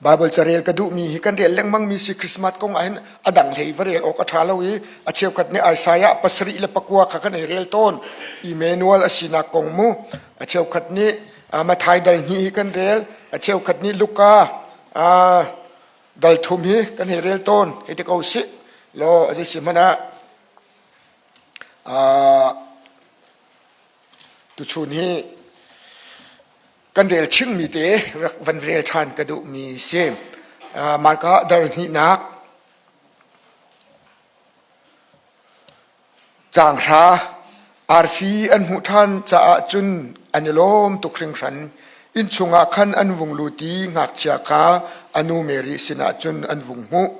Bible carel ka duhmi hi kan rel lengmangmi si Christmas kong ah hin a dang hlei va rel awk a ṭha lo i a cheukhat nih Isaiah 7:9 kha kan ei rel tawn. Emmanuel a sinak kong mu. A cheukhat nih Matthai dal hnih hi kan rel. A cheukhat nih Luka dal thum hi kan hei rel tawn. Hei ti ko sih. Law a si hmanh ah tuchun hi kan rel chingmi te rak van rel ṭhan ka duhmi si. Marka dal hnihnak caang hra arfi an hmuh ṭhan caah cun an i lawm tuk hringhran. Innchung ah khan an vung lut i ngakchia kha a nu Mary sinah cun an vung hmuh.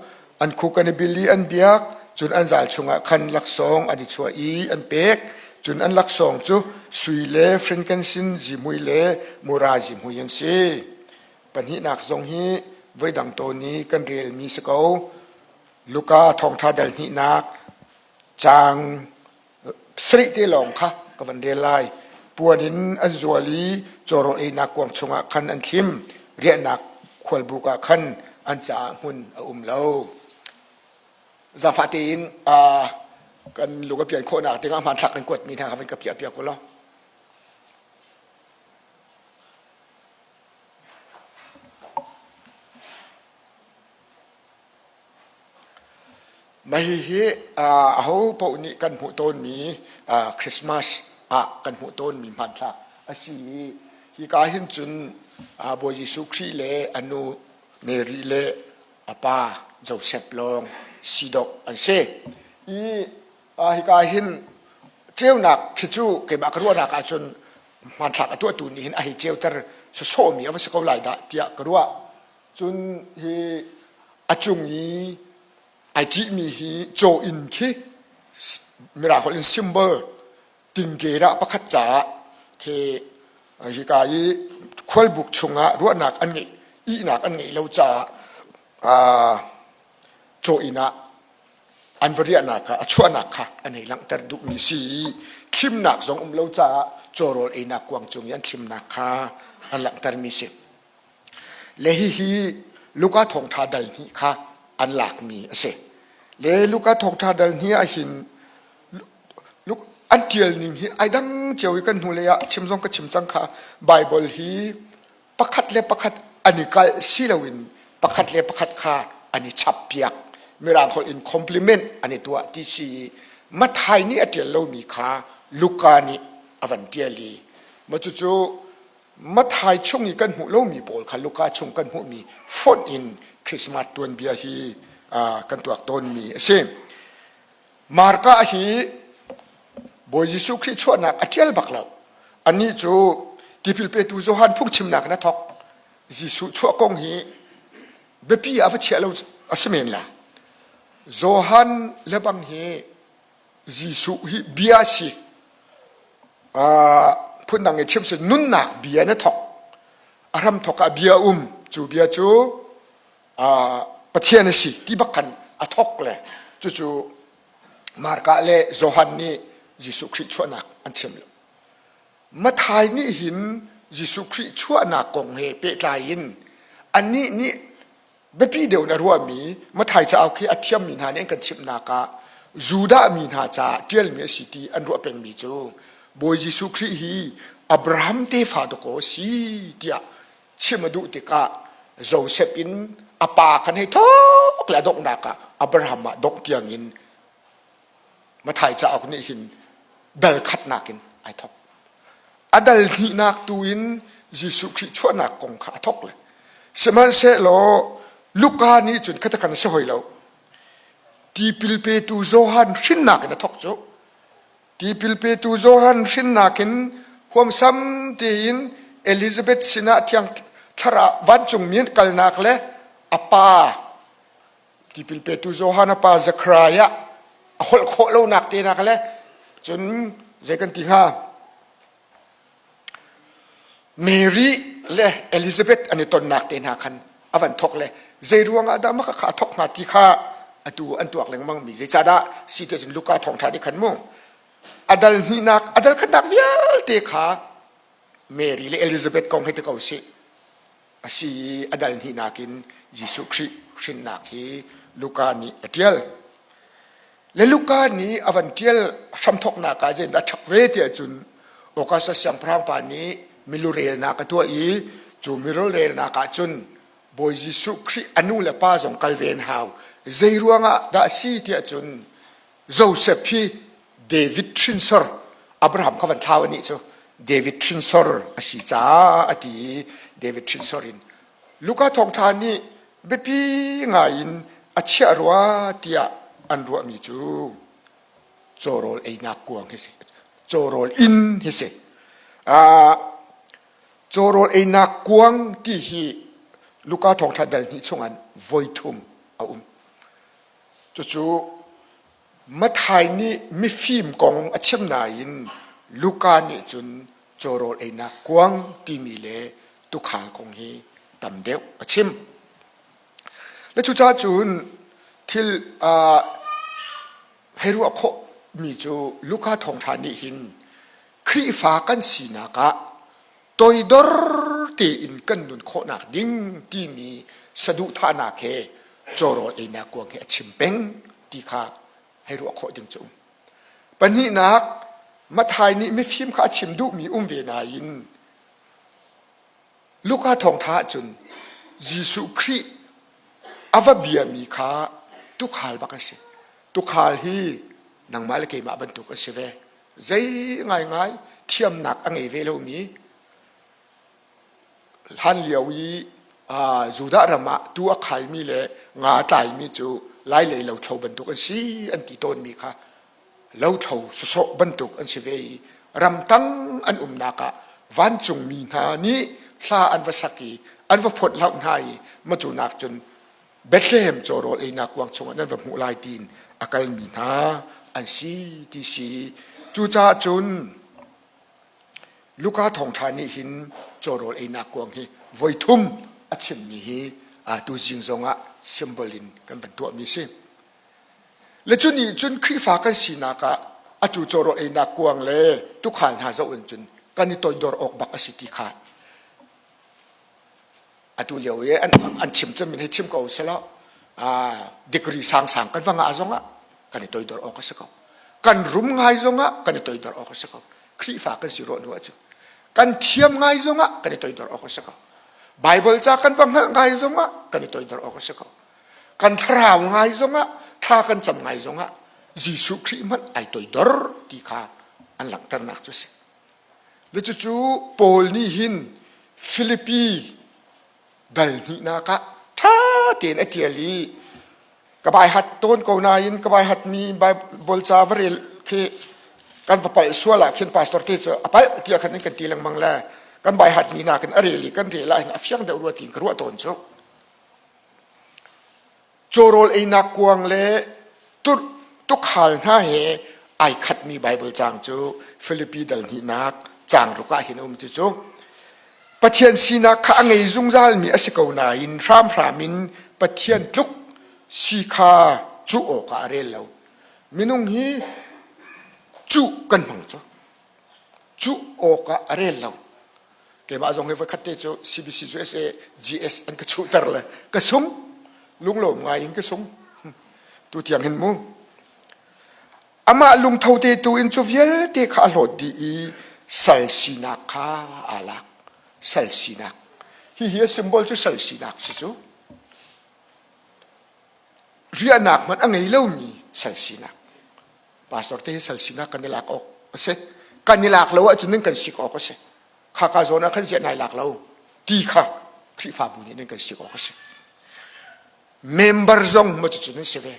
An khuk an i bil i an biak, cun an zal chungah khan laksawng an i chuah i an pek. Cun an laksawng cu sui le frankincense zihmui le mura zihmui an si. Pahnihnak zong hi voidang tawn i kan relmi si ko. Luka thawngṭha dal hnihnak caang sarih te lawng kha ka van rel lai. Puan in an zual i cawrawl einak kuang chungah khan an thlim. Riahnak khualbuk ah khan an caah hmun a um lo. Zaangfah tein kan lung a pian khawhnak dingah hmanthlak kan kuatmi hna kha van ka piah piak u law. Mah hihi aho paoh nih kan hmuh tawnmi Christmas ah kan hmuh tawnmi hmanthlak a si i hika hin cun Bawi Jesuh Khrih le a nu Mary le a pa Joseph lawng si dawh an si. I hika hin ceunak khi cu keimah ka ruahnak ahcun hmanthlak a tuahtu nih hin a hei ceuter sawsawhmi a va si ko lai dah tiah ka ruah. Cun hi a cung i ai cihmi hi caw inn khi Mirang holh in symbol tingke dah pakhat caah khi hika i khualbuk chungah ruahnak an ngeih ihnak an ngeih lo caah caw inn ah an va riahnak ah a chuahnak kha an hei langhter duhmi si i thlimnak zong um lo caah caw rawl einak kuang cung i an thlimnak kha an langhtermi si. Le hihi Luka thawngṭha dal hnih kha an lakmi a si. Le Luka thawngṭha dal hnih ah hin an ṭial ning hi ai dang cio i kan hnulei ah chim zong ka chim cang kha Baibal hi pakhat le pakhat an i kalh si loin pakhat le pakhat kha an i chap piak. Mirang holh in compliment an i tuah ti si i Matthai nih a ṭial lomi kha Luka nih a van ṭial i mah cucu Matthai chung i kan hmuh lomi pawl kha Luka chung kan hmuhmi fonh in Christmas tuanbia hi kan tuak tawnmi a si. Marka hi Bawi Jesuh Khrih chuahnak a ṭial bak lo. Anih cu tipil petu Johan phungchimnak in a thawk. Jesuh chuah kong hi biapi ah va chiah lo a si men la. Johan le bang hi Jesuh hi bia a si. Phundang in chim si nunnak bia in a thawk. A hram thawk ah bia um. Cu bia cu Pathian a si ti bak khan a thawk le cucu Marka le Johan nih Jesuh Khrih chuahnak an chim lo. Matthai nih hin Jesuh Khrih chuahnak kong he pehtlai in anih nih biapi deuh in a ruahmi Matthai cauk hi a thiammi hna nih an kan chimhnak ah Judah mi hna caah ṭialmi a si ti an ruah pengmi cu Bawi Jesuh Khrih hi Abraham tefa dawkaw a si tiah chim a duh tikah Joseph in a pa khan hei thawk le a donghnak ah Abraham ah dongh tiangin Matthai cauk nih hin dal khatnak in ai thawk. A dal hnihnak tu in Jesuh Khrih chuahnak kong kha a thawk le sihmanhsehlaw Luka nih cun khatakhan a si hoi lo. Tipil petu Johan hrinnak in a thawk cu. Tipil petu Johan hrinnak in huamsam tein Elizabeth sinah thiang thlarau vancungmi an kalnak le a pa Tipil petu Johan a pa Zechariah a holh khawh lonak te nak le cun zei kan ti hnga Mary le Elizabeth an i tonnak te hna khan a van thok le zei ruangah dah maka kha a thok hnga ti kha atu an tuak lengmang mi zeicahdah si te cun Luka thawngṭha nih khan mu a dal hnihnak a dal khatnak vialte kha Mary le Elizabeth kong hei ti ko sih. a si i a dal hnihnak in Jesuh Khrih hrinnak hi Luka nih a ṭial. Le Luka nih a van ṭial hramthawknak ah zeidah a ṭhak ve tiah cun Augustus siangpahrang pa nih milurelnak a tuah i cu milurelnak ah cun Bawi Jesuh Khrih a nu le pa zong kal ve an hau. Zei ruangah dah a si tiah cun Joseph hi David hrinsor Abraham kha van thlau anih cu David hrinsor a si caah a ti i David hrinsor in Luka thawngṭha nih biapi ngai in a chiah rua tiah an ruahmi cu cawrawl einak kuang hi si cawrawl inn hi si cawrawl einak kuang ti hi Luka thawngṭha dal hnih chungah voi thum a um Cucu Matthai nih mifim kong a chim nain Luka nih cun cawrawl einak kuang timi le tuukhal kong hi tam deuh a chim. Le cucaah cun thil uh, hei ruah khawhmi cu Luka thawngṭha nih hin Khrihfa kan sinak ah toidor tein kan nun khawhnak ding timi saduhthahnak he cawrawl einak kuang hi a chim peng ti kha hei ruah khawh ding cu um. Pahnihnak, Matthai nih mifim kha a chim duhmi um ve nain Luka thawngṭha ahcun Jesuh Khrih a va biami kha tuukhal bak an si. Tuukhal hi nangmah le keimah bantuk an si ve. Zei ngaingai thiamnak a ngei ve lomi hlan lio i Judah ram ah tuu a khaimi le nga a tlaimi cu lailei lothlo bantuk an si an ti tawnmi kha lothlo sawsawh bantuk an si ve i ramtang an umnak ah vancungmi hna nih hla an va sak i an va phawt hloh hna i macu nak cun Bethlehem cawrawl einak kuang chungah nan va hmuh lai tiin a kalmi hna an si ti si. Cucaah cun Luka thawngṭha nih hin cawrawl einak kuang hi voithum a chimmi hi tuzing zongah symbol in kan van tuahmi si. Le cu nih cun Khrihfa kan sinak ah atu cawrawl einak kuang le tukhal hna zoh in cun kan i toidor awk bak a si ti kha atu lio i an, an chim cem in hei chim ko selaw degree sangsang kan va ngah zongah kan i toidor awk a si ko kan rum ngai zongah kan i toidor awk a si ko Khrihfa kan si rawh hnu ahcun kan thiam ngai zongah kan i toidor awk a si ko Bible ca kan va hngalh ngai zongah kan i toidor awk a si ko kan thlarau ngai zongah thla kan cam ngai zongah Jesuh Khrih hmanh ai toidor ti kha an langhternak cu a si Le cucu Paul nih hin Filipi dal hnihnak ah ṭha tein a ṭial i ka bai hat tawn ko nain ka bai hatmi Bible ca va rel khi kan va palh sual ah khin pastor te cu a palh tiah khan kan ti lengmang le kan bai hatmi nakin a rel i kan rel ah hin a fiang deuh rua tiin ka ruah tawn cu. Cawrawl einak kuang le tukhal hna he ai khatmi Baibal caang cu Filipi dal hnihnak caang ruk ah hin a um cucu Pathian sinak kha a ngei zungzalmi a si ko nain hramhram in Pathian tluk si kha cuh awkah a rel lo. Minung hi cuh kan hmang cu. Cuh awkah a rel lo. Keimah zong hi voikhat te cu CBC USA GS an ka chuhter le ka sung lunglawm ngai in ka sung tu tiang hin mu amah lungtho te tu in cu vialte kha a hlawt dih i sal sinak kha aa lak sal sinak hihi a symbol cu sal sinak si cu riahnak hmanh a ngei lomi sal sinak Pastor te hi sal sinak kan i lak awk a si. Kan i lak lo ahcun nan kan sik awk a si. Khaka zawn ah khan ziah nai lak lo ti kha Khrihfabu nih nan kan sik awk a si. Member zong ma cucu nan si ve.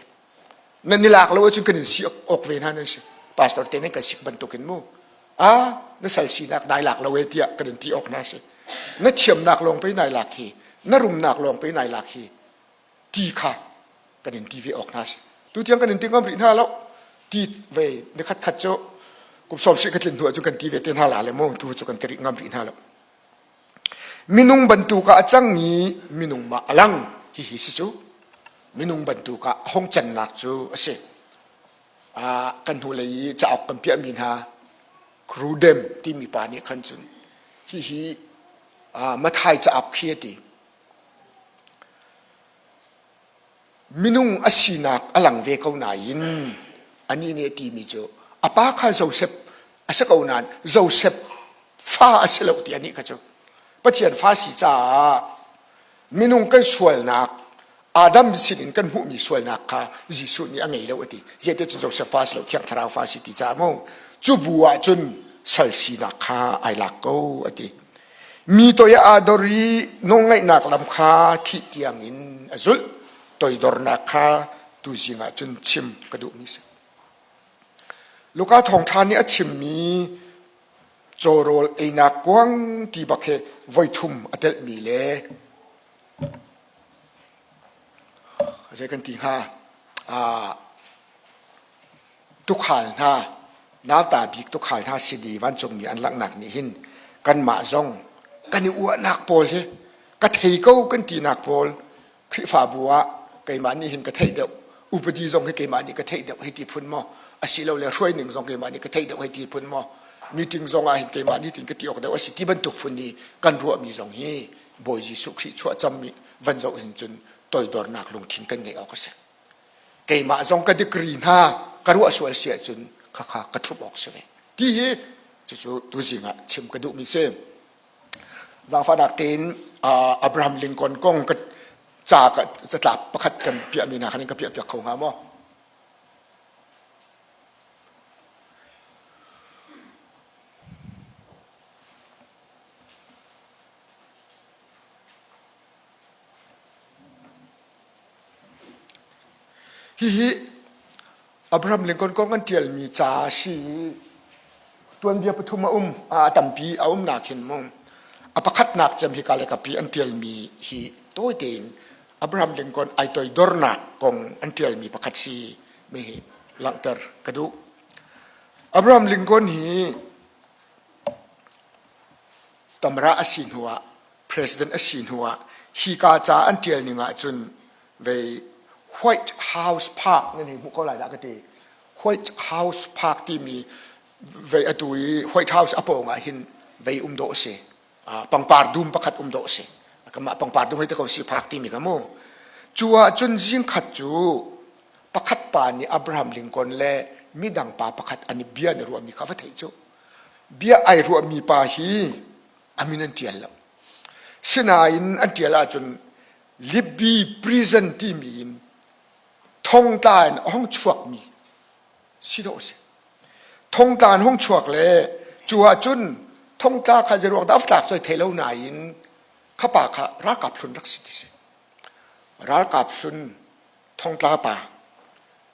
Nan i lak lo ahcun kan in si awk ve hna nan si. Pastor te nan kan sik bantukin mu. Ah, na sal sinak nai lak lo e tiah kan in ti awk hna si. Na thiamnak lawng pei nai lak hi, na rumnak lawng pei nai lak hi ti kha kan in ti ve awk hna si tu tiang kan in ti ngam rih hna lo ti ve ni khat khat cu kum sawm si ka tlin hnu ahcun kan ti ve te hna la le mu tu cu kan ti rih ngam rih hna lo minung bantuk ah a cangmi minung mah a lang hihi si cu minung bantuk ah a hong cannak cu a si kan hnulei i cauk kan piahmi hna Krudem timi pa nih khan cun hihi Mathai cauk khi a ti. Minung a sinak a lang ve ko nain anih nih a timi cu a pa kha Joseph a si ko nain Joseph fa a si lo ti anih kha cu Pathian fa si caah minung kan sualnak Adam sinin kan hmuhmi sualnak kha Jesuh nih a ngei lo a ti. Zeicahtiah cun Joseph fa si lo Thiang Thlarau fa si ti caah mu cu bu ah cun sal sinak kha ai lak ko a ti. Mi toi ah aa dor i nawlngaihnak lam kha thih tiangin a zulh. Toidornak kha tuzing ah cun chim ka duhmi si. Luka thawngṭha nih a chimmi cawrawl einak kuang ti bak hi voithum a telhmi le zei kan ti hnga tukhal hna nauta bik tukhal hna sin i vancungmi an langhnak nih hin kanmah zong kan i uahnak pawl hi ka thei ko kan tinak pawl Khrihfabu ah keimah nih hin ka theih deuh upadi zong hi keimah nih ka theih deuh hei ti phun maw asilole hruai ning zong keimah nih ka theih deuh hei ti phun maw meeting zong ah hin keimah nih tin ka ti awk deuh a si ti bantuk phun i kan ruahmi zong hi Bawi Jesuh Khrih chuahcammi van zoh hin cun toidornak lungthin kan ngeih awk a si. Keimah zong ka degree hna ka ruah sual si ahcun khakha ka ṭhup awk si ve. Ti hi cucu tuzing ah chim ka duhmi si. Zaangfahnak tein Abraham Lincoln kong ka ca ka catlap pakhat kan piahmi hna khan in ka piahpiak kho hnga maw? Hihi Abraham Lincoln kong an ṭialmi ca a si i tuanbia pathum a um, a tampi a umnak hin mu. A pakhatnak cem hika le kapi an ṭialmi hi tawi tein Abraham Lincoln ai toidornak kong an ṭialmi pakhat si mi hi langhter ka duh. Abraham Lincoln hi tamra a si hnuah president a si hnuah hika ca an ṭial ning ahcun vei White House Park nan hei hmuh ko lai dah ka ti. White House Park timi vei atu i White House a pawng ah hin vei um dawh a si. Pangpar dum pakhat um dawh a si. Kamah pangpar dum hei te ko si park timi kha mu. Cu ah cun zing khat cu pakhat pa nih Abraham Lincoln le midang pa pakhat an i bia na ruahmi kha va theih cu. Bia ai ruahmi pa hi a min an ṭial lo. Sinain an ṭial ahcun Libby prison timi in thongtla in a hung chuakmi si dawh a si. Thongtla in hung chuak le cu ahcun thongtla kha zeiruang dah a tlak cu thei lo nain kha pa kha ralkap hlun rak si ti si. Ralkap hlun thongtla pa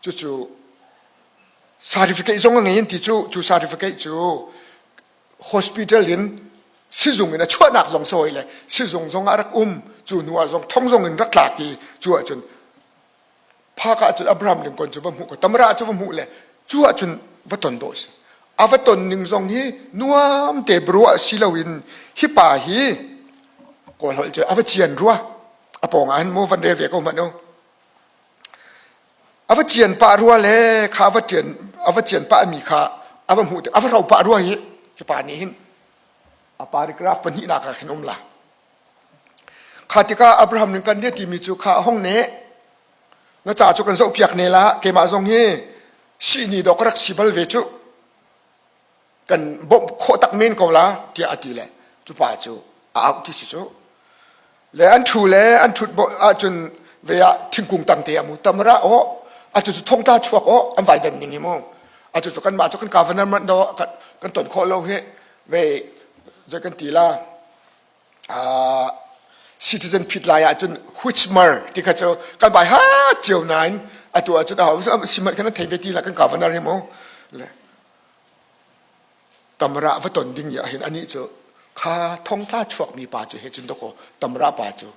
cucu certificate zong a ngei in ti cu cu certificate cu hospital in sizung in a chuahnak zong sawi le sizung zong ah rak um cu hnu ah zong thong zong in rak tlak i cu ahcun phak ahcun Abraham Lincoln cu va hmuh ko tamara cu va hmuh le cu ahcun va ton dawh si a va ton ning zong hi nuam te ruah si loin hi pa hi kawl holh cu a va cian rua a pawng ah hin mu van rel ve ko hmanh u A va cian pah rua le kha a va ṭian a va cian pah mi kha a va hmuh tik a va hro pah rua hi hi pa nih hin a paragraph pahnihnak ah khin um la. Kha tikah Abraham nih kan nih timi cu kha hong ne na ca cu kan zohpiak ne la keimah zong hi sihni dawh ka rak si bal ve cu kan bawmh khawh tak men ko la tiah a ti le cu pa cu a auh ti si cu le an ṭhu le an ṭhut ahcun ve ah thingkung tang te amu tamra aw atu cu thongtla chuak aw an vai dan ning hi mu atu cu kanmah cu kan governor man do kan ton khawh lo hi ve zei kan ti la citizen phit lai ahcun whichmer ti kha cu kan bai ha cio nain atu ahcun a simat kan thei ve ti la kan governor hi mu le Tamra va ton ding ah hin anih cu kha thongtla chuakmi pa cu he cun dakaw Tamra pa cu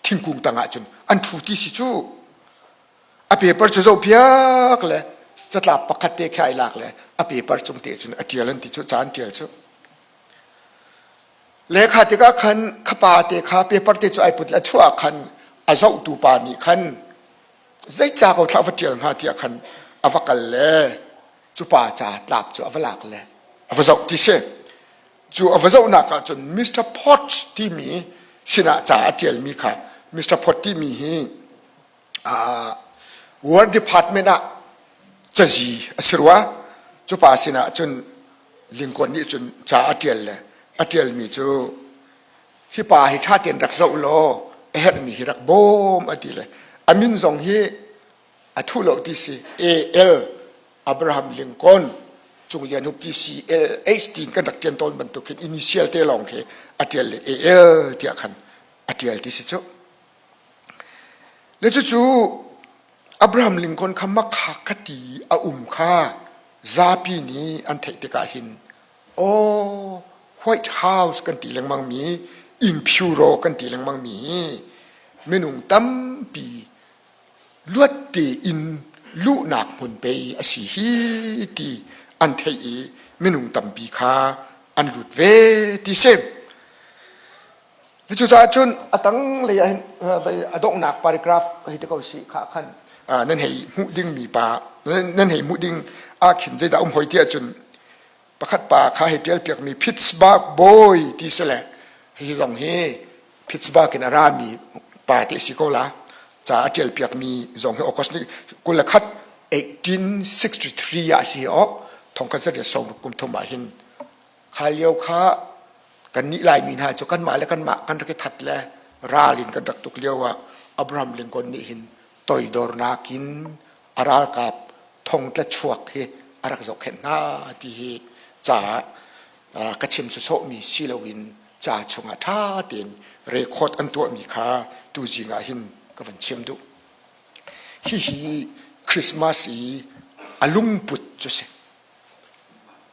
thingkung tangah cun an ṭhu ti si cu a paper cu zohpiak le catlap pakhat te khi ai lak le a paper cung te cun a ṭial an ti cu ca an ṭial cu le kha tikah khan kha pa te kha paper te cu ai put le a chuah ah khan a zohtu pa nih khan zeica ko thlah va ṭial hnga tiah khan a va kal le cu pa ca tlap cu a va lak le a va zoh ti si cu a va zohnak ah cun Mr. Potts timi sinah ca a ṭialmi kha Mr. Potts timi hi War Department ah cazi a si rua. Cu pa sinah cun Lincoln nih cun ca a ṭial le a ṭialmi cu hi pa hi ṭha tein rak zoh law a herhmi hi rak bawm a ti le a min zong hi a thuh lo ti si AL Abraham Lincoln Cung Lian Hup ti si LH tiin kan rak ṭian tawn bantuk khin initial te lawng khi a ṭial le AL tiah khan a ṭial ti si cu. Le cucu Abraham Lincoln kha makha khati a um kha zapi nih an theih tikah hin aw White House kan ti lengmang mi Impuro kan ti lengmang mi hi minung tampi luat tein luhnak hmun pei a si hi ti an theih i minung tampi kha an lut ve ti si. Cucaah cun a tanglei ah hin a donghnak paragraph hei ti ko sih kha khan nan hei hmuh dingmi pa nan hei hmuh ding ah khin zeidah um hoi ti ahcun pakhat pa kha hei ṭial piakmi Pittsburgh boy ti si le hi zong hi Pittsburgh in a rami pa te si ko la ca a ṭial piakmi zong hi August ni 21 1863 ah si o thongkhat zat sawmruk kum thum ah hin kha lio kha Kannih Laimi hna cu kanmah le kanmah kan rak i that le ral in kan rak tuk lio ah Abraham Lincoln nih hin toidornak in a ralkap thongtla chuak hi a rak zohkhenh hna ti hi ca ka chim sawsawhmi si loin ca chungah ṭha tein record an tuahmi kha tuzing ah hin ka van chim duh. Hihi Christmas i a lungput cu si.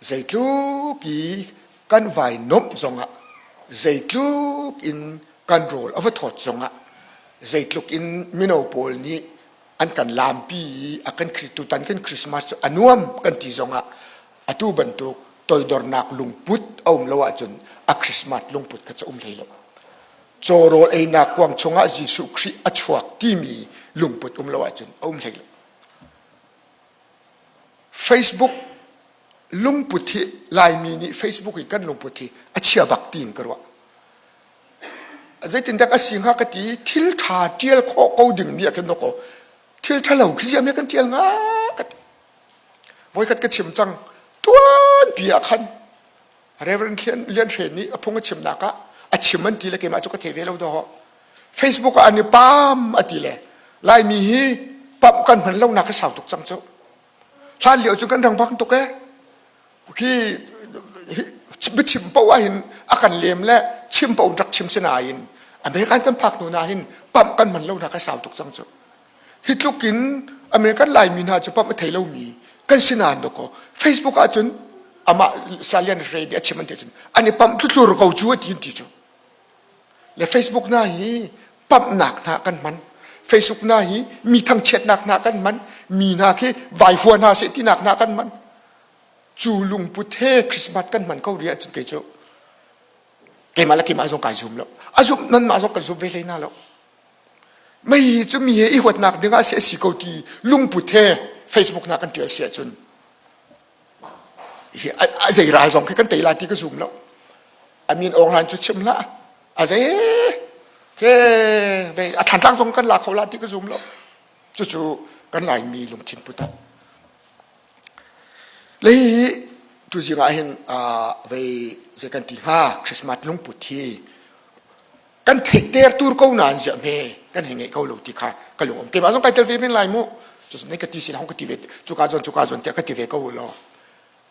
Zeitluk i kan vai nomh zongah, zeitluk in kan rawl a va thawt zongah, zeitluk in mino pawl nih an kan lampi i a kan tutan kan Christmas cu a nuam kan ti zongah atu bantuk toidornak lungput a um lo ahcun a Christmas lungput kha cu um hlei lo. Caw rawl einak kuang chungah Jesuh Khrih a chuak timi lungput um lo ahcun a um hlei lo. Facebook lungput hi Laimi nih Facebook i kan lungput hi a chia bak tiin ka ruah. Zeitindah a si hnga ka ti thil ṭha ṭial khawh ko dingmi ah khin dawkaw thil ṭhalo khi ziah kan ṭial hnga ka ti. Voikhat ka chim cang tuanpi ah khan Reverend Lian Hre nih a phung a chimnak ah a chim an ti le keimah cu ka thei ve lo dawh. Facebook ah an i pam a ti le Laimi hi pamh kan hman lonak hi sau tuk cang cu. Hlan lio cu kan rang bak tuk ee. Khi biachim paoh ah hin a kan lem le chim paoh rak chim si nain American kan phak hnu na hin pamh kan hman lonak hi sau tuk cang cu. Hi tluk in American Laimi hna cu pamh a thei lomi kan si nain dawkaw Facebook ah cun amah Salian Hre nih a chim an ti cun an i pamh tlutlur ko cu a ti an ti cu. Le Facebook hna hi pamhnak hna kan hman. Facebook hna hi mi thangchiatnak hna kan hman. Mi hna khi vai hua hna seh tinak hna kan hman. Cu lungput he Christmas kan hman ko rih ahcun kei cu keimah le keimah zong kai zum lo. A zumh nanmah zong kan zum ve hlei hna lo. Mei cu mi he i huatnak ding ah si a si ko ti lungput he Facebook na kan ṭial si ahcun hi a zei ral zong khi kan tei lai ti ka zum lo. A min Aung Hlan cu chim hlah. A zei he a thlantlang zong kan la kho la ti ka zum lo. Cucu kan Laimi lungthin put ah. Le hi tuzing ah hin vei zei kan ti hnga Christmas lungput hi kan theihter tur ko nain ziah hme kan hei ngeih ko lo ti kha ka lung um keimah zong kai tel ve men lai mu cucun ka ti sin hong ka ti ve cuka zawn cuka zawn tiah ka ti ve ko law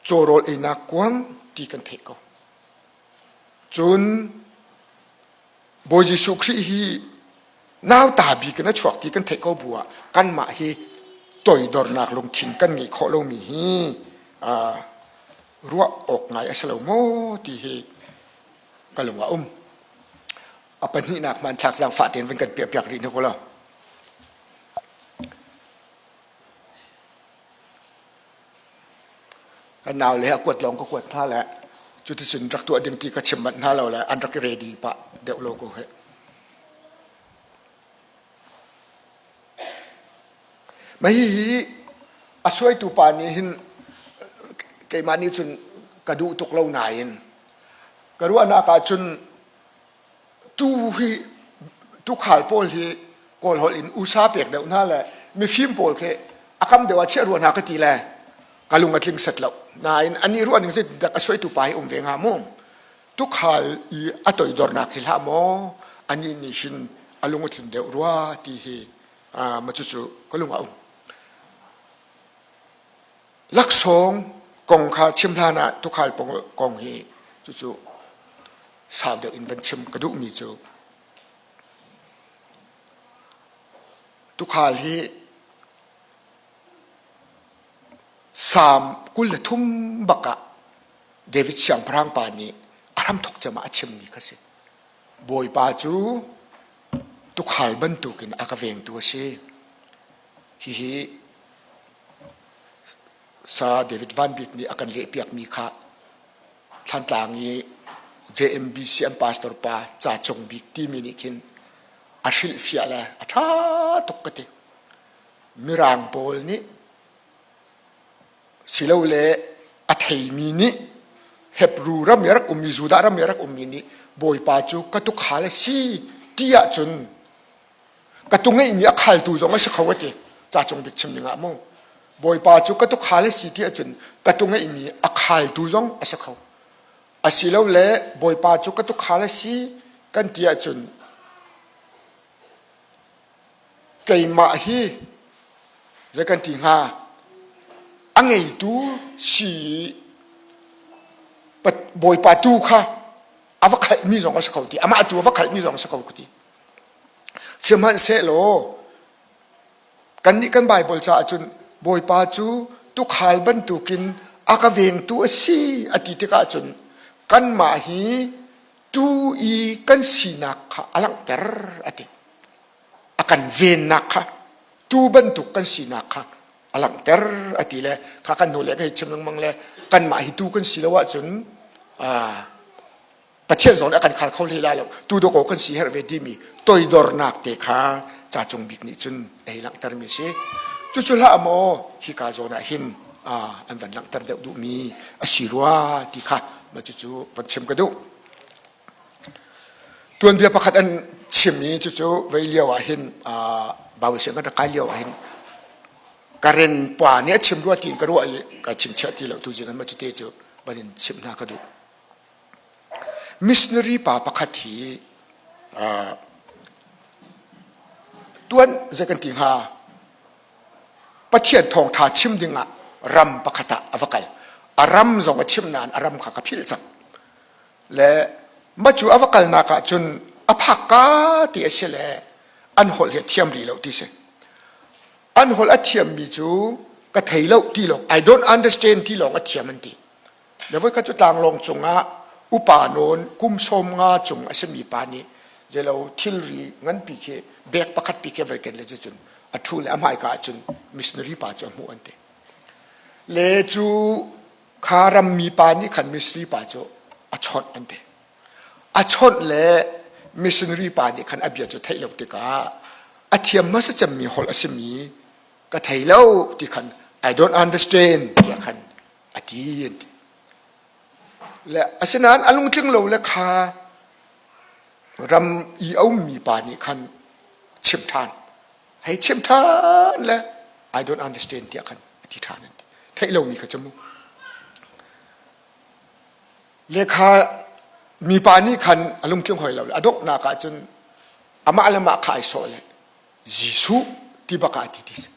caw rawl einak kuang ti kan theih ko cun Bawi Jesuh Khrih hi nauta bik in a chuak ti kan theih ko bu ah kanmah hi toidornak lungthin kan ngeih khawh lomi hi ruah awk ngai a si lo maw ti hi ka lung a um. A pahnihnak hmanthlak zaangfah tein van kan piahpiak rih hna law. Kan nau le a kuat lawng ka kuat hna le cuticun rak tuah ding ti ka chim manh hna lo le an rak i ready pah deuh lo ko he. Mah hihi a suaitu pa nih hin keimah nih cun ka duh tuk lo nain ka ruahnak ah cun tuu hi tuukhal pawl hi Kawl holh in usa pek deuh hna le mifim pawl khi a kam deuh ah chiah rua hna ka ti le ka lung a tling set lo. Nain anih ruah ning zeitindah a suaitu pa hi um ve hnga mu? Tukhal i a toidornak hi hlah maw anih nih hin a lung a tlin deuh rua ti hi ma cucu ka lung a um. Laksawng kong kha chim hlan ah tukhal kong hi cucu sau deuh in van chim ka duhmi cu tukhal hi Salm 23 bak ah David siangpahrang pa nih a hramthawk cem ah a chimmi kha si. Bawipa cu tukhal bantukin a ka vengtu a si. Hihi Sa David Van Bik nih a kan lehpiakmi kha Thlantlang i JMBC an pastor pa Ca Cung Bik timi nih khin a hrilhfiah le a ṭha tuk ka ti. Mirang pawl nih silole a theimi nih Hebru ram i a rak ummi Judah ram i a rak ummi nih Bawipa cu ka tukhal a si ti ahcun ka tu ngeihmi a khaltu zong a si kho a ti. Ca cung bik chim ding ah mu. Bawipa cu ka tukhal a si ti ahcun ka tu ngeihmi a khaltu zong a si kho. Asilole Bawipa cu ka tukhal a si kan ti ahcun Keimah hi zei kan ti hnga a ngeitu si Bawipa tu kha a va khalhmi zong a si kho ti amah tu a va khalhmi zong a si kho ka ti sihmanhsehlaw kannih kan Baibal caah cun Bawipa cu tukhal bantukin a ka vengtu a si a ti tikah cun kanmah hi tu i kan sinak kha a langhter a ti a kan vennak kha tu bantuk kan sinak kha a langhter a ti le kha kan hnu le ka hei chim lengmang le kanmah hi tu kan si lo ahcun Pathian zong nih a kan khal kho hlei lai lo tu dawkaw kan si herh ve timi toidornak te kha ca cung bik nih cun a hei langhtermi a si cucu hlah maw hika zawn ah hin an van langhter deuh duhmi a si rua ti kha mah cucu van chim ka duh Tuanbia pakhat an chim i cucu vei lio ah hin Bible sianginn rak kai lio ah hin Karen pa nih a chim rua tiin ka ruah i ka chingchiah ti lo tuzing an mah cute cu van in chimh hna ka duh. Missionary pa pakhat hi tuan zei kan ti hnga Pathian thawngṭha chim dingah ram pakhat ah a va kal. A ram zong a chim nain a ram kha ka philh cang. Le mah cu a va kalnak ah cun a phak ka ti a si le an holh hi a thiam rih lo ti si. An holh a thiammi cu ka thei lo ti lawng I don't understand ti lawng a thiam an ti. Le voikhat cu tlanglawng cungah upa nawn kum 50 cung a simi pa nih zeilo thilri nganpi khi bag pakhat pi khi vai ken le cun a ṭhu le a hmaika ah cun missionary pa cu a hmuh an ti. Le cu kha rammi pa nih khan missionary pa cu a chawnh an ti. A chawnh le missionary pa nih khan a bia cu theih lo tikah a thiam hmasa cemmi holh a simi ka thei lo ti khan I don't understand tiah khan a ti an ti. Le asinain a lungtling lo le kha ram i a ummi pa nih khan chim ṭhan hei chim ṭhan le I don't understand tiah khan a ti ṭhan an ti theih lomi kha cu mu le kha mipa nih khan a lungtling hoi lo le a donghnak ah cun amah le mah kha ai sawh le Jesuh ti bak ah a ti ti si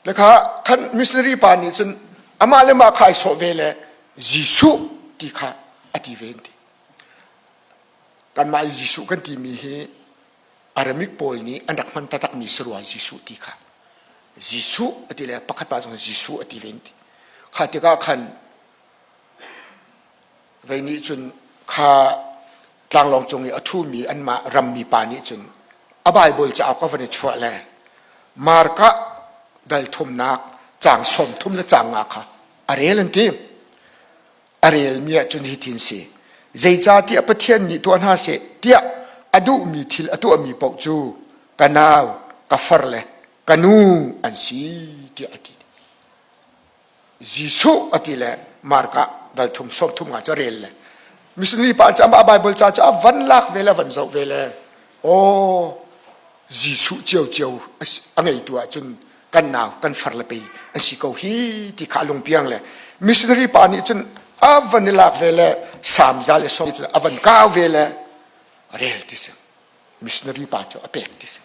le kha khan missionary pa nih cun amah le mah kha ai sawh ve le Jesuh ti kha a ti ve an ti kanmah i Jesuh kan timi hi Aramik pawl nih an rak hman taktakmi si rua Jesuh ti kha Jesuh a ti le pakhat pa zong Jesuh a ti ve ti kha tikah khan vei nih cun kha tlanglawng cung i a ṭhumi anmah rammi pa nih cun a Baibal cauk a van i chuah le Marka dal thumnak caang 30 le caang nga kha a rel an ti. A relmi ahcun hitin si zeicahtiah Pathian nih tuah hna seh tiah a duhmi thil a tuahmi paoh cu ka nau, ka far le ka nu an si tiah a ti. Jesuh a ti le Marka dal thum 30 nga cu a rel le missionary pa cu amah Bible ca cu a van lak ve le a van zoh ve le aw. Jesuh ciocio a ngeitu ahcun kan nau kan far le pei an si ko hi ti kha a lungpiang le missionary pa nih cun a van i lak ve le samza le som a van kau ve le a rel ti si missionary pa cu a pek ti si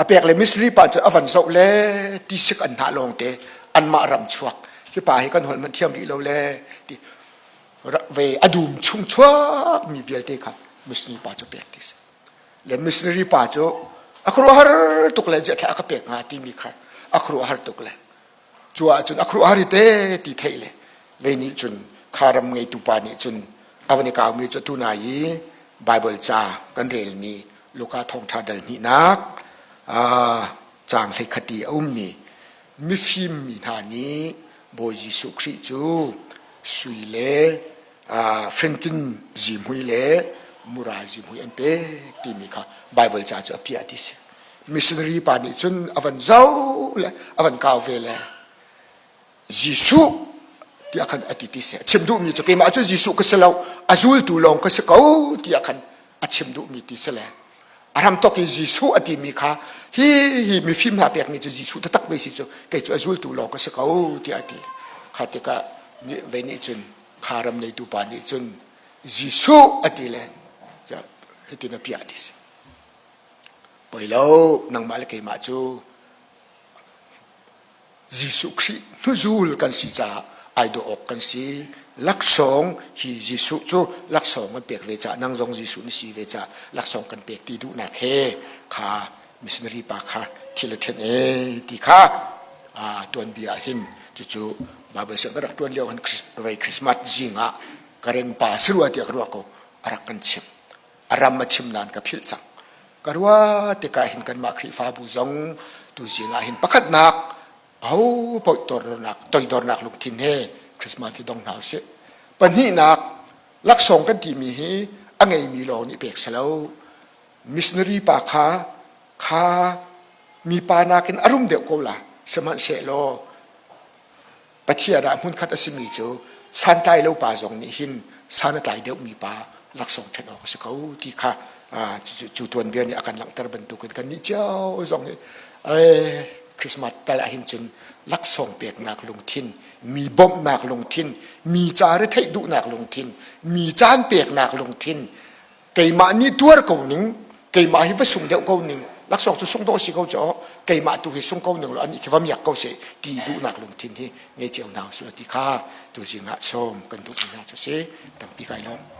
a pek le missionary pa cu a van zoh le ti sik an hnah lawng te anmah ram chuak hi pa hi kan holh man thiam rih lo le ti ve a dum chung chuak mi vialte kha missionary pa cu pek ti si le missionary pa cu a khuaruahhar tuk le ziah thla a ka pek hnga timi kha a khuaruahhar tuk le cu ahcun a khuaruahhar i te ti theih le lei nih cun kha ram ngeitu pa nih cun a van i kaumi cu tuna i Bible ca kan relmi Luka thawngṭha dal hnihnak caang hleikhat i a ummi mifim mi hna nih Bawi Jesuh Khrih cu sui le Franklin zihmui le mura zihmui an pek timi kha Bible ca cu a piah ti si. Missionary pa nih cun a van zoh le a van kau ve le Jesuh tiah khan a ti ti si. A chim duhmi cu keimah cu Jesuh ka si lo, a zultu lawng ka si ko tiah khan a chim duhmi ti si le a ram tok i Jesuh a timi kha hi hi mifim hna pekmi cu Jesuh taktak mi si cu kei cu a zultu lawng ka si ko tiah a ti. Kha tikah ve nih cun kha ram neitu pa nih cun Jesuh a ti le hitin a piah ti si. Poi lo nangmah le keimah cu Jesuh Khrih hnuzul kan si caah ai dawh awk kan si. Laksawng hi Jesuh cu laksawng kan pek ve caah nang zong Jesuh na si ve caah laksawng kan pek ti duhnak he kha missionary pa kha thil a ṭhen e ti kha tuanbia ah hin cucu Bible siang ka rak ṭuan lio hin vei Christmas zing ah ka reng pa si rua tiah ka ruah ko a rak kan chim a ram a chim nain ka philh cang ka ruah tikah hin kanmah Khrihfabu zong tu zing ah hin pakhatnak aho paoh toidornak toidornak lungthin he Christmas hi dong hna usih pahnihnak laksawng kan timi hi a ngeimi lawng nih pek si lo missionary pa kha kha mipa nakin a rum deuh ko la sihmanhsehlaw Pathian ah hmunkhat a simi cu santlai lo pa zong nih hin san a tlai deuhmi pa laksawng ṭhen awk a si ko ti kha cu tuanbia nih a kan langhter bantukin kan nih cio zong hi Christmas tal ah hin cun laksawng peknak lungthin mi bawmhnak lungthin mi ca retheih duhnak lungthin mi caan peknak lungthin keimah nih tuar ko ning keimah hi va sung deuh ko ning laksawng cu sung dawh si ko cu keimah tu hi sung ko ning lo anih khi va miak ko seh ti duhnak lungthin hi ngei cio hna usih ti kha tuzing ah sawm kan duhmi hna cu si tampi kai lawm.